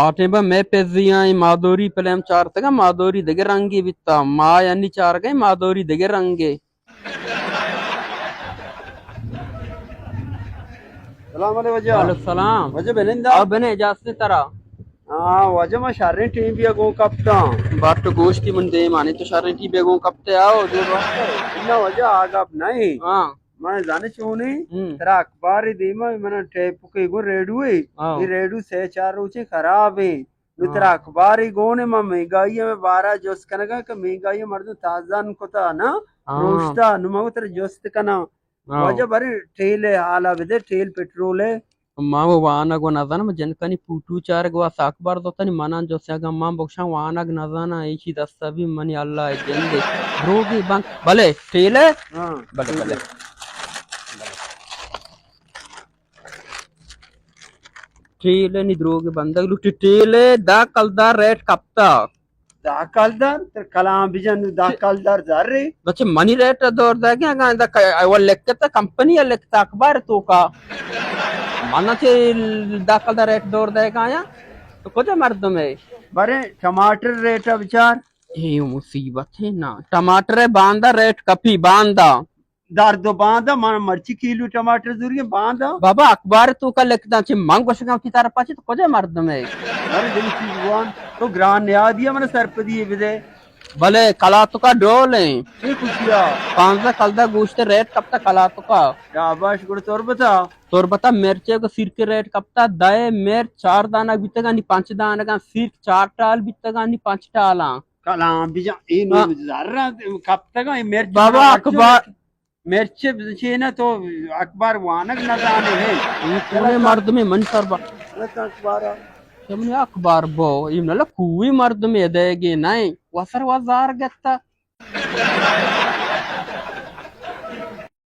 آ ٹیم ءَ مئے پزیاں اے مادوری پلیم چارتگ ءَ، مادوری دگہ رنگے بیتا، ما یعنی چارگ ءَ مادوری دگہ رنگے۔ سلام علیکم واجہ۔ وعلیکم السلام۔ واجہ بنند آ۔ آ بنے اجازت ترا۔ ہاں واجہ، ما شریں ٹیم بیا گوں کپتاں۔ بٹ گوشتی من دیمانی تو شریں ٹیم بیا گوں کپتے آؤ جو۔ نہ واجہ، آ گپ نہیں۔ ہاں۔ من زانے چونی، ہم۔ ترا اخبار دیما، من ٹیپ کے گو ریڈیو ہے۔ ہاں۔ یہ ریڈیو سے چار روچے خراب ہے۔ نو ہاں۔ ترا اخبار گون، من مہنگائی میں بارہ جست کنگا کہ مہنگائی مردم تازہ کتا نا، ہاں۔ روشتا، نو من ترا جست کنا۔ ہاں۔ واجہ برے ٹیل ہے، حالا بدے، ٹیل پٹرول ہے۔ ما وہ وانگ و نزانم، جنکانی پوٹو چارگ واسطہ اخبار دوتانی منان جو سیاگا، من بخشان وانگ نزانا، ایشی دستا بھی منی اللہ جندے۔ دروگی بند، بلے، ٹیل ہے؟ ہاں۔ بلے، بلے۔ ٹیل نی دروگ بندگ لوٹی، ٹیل دہ کلدار ریٹ کپتا۔ دہ کلدار؟ تر کلام بجن، دہ کلدار زر رے۔ بچے منی ریٹ دور دے گیا، اگاں دا ک-، اول لکھتا کمپنی لکھتا اخبار تو کا۔ منا چے دہ کلدار ریٹ دور دے گیا، تو کجا مردم ہے؟ برے ٹماٹر ریٹ بچار۔ اے مصیبت ہے نا، ٹماٹر ہے باندا ریٹ کپی باندا۔ درد و باندا، من مرچی کیلو ٹماٹر زوری باندا۔ بابا، اخبار تو کا لکھتا چے من گوشگا وتی طرف چے، تو کجا مردم ہے؟ ارے دل چیز وان، تو گران نیادیا من سرپدی بدے۔ بلے کلاتکا ڈول ہیں۔ اے کچیا؟ پانزدہ کلدار گوشت ریٹ کپتا کلاتکا۔ شاباش، گڑ تربتا؟ تربتا مرچے کو سیرک ریٹ کپتا، دہ مرچ چار دانگ بیتگانی پنچ دانگاں، سیرک چار ٹال بیتگانی پنچ ٹالاں۔ کلام بجا، اے نو ہاں۔ زر کپتگا، اے مرچ بابا، مرچ اخبار مرچ چینہ تو اخبار وانگ نہ زانے ہے۔ اے کونے مردمے من سر با۔ غلط اخبار آ۔ کہ منی اخبار بو، اے نہ کوئی مردمے دیگے نہیں۔ وسر وزار گتا۔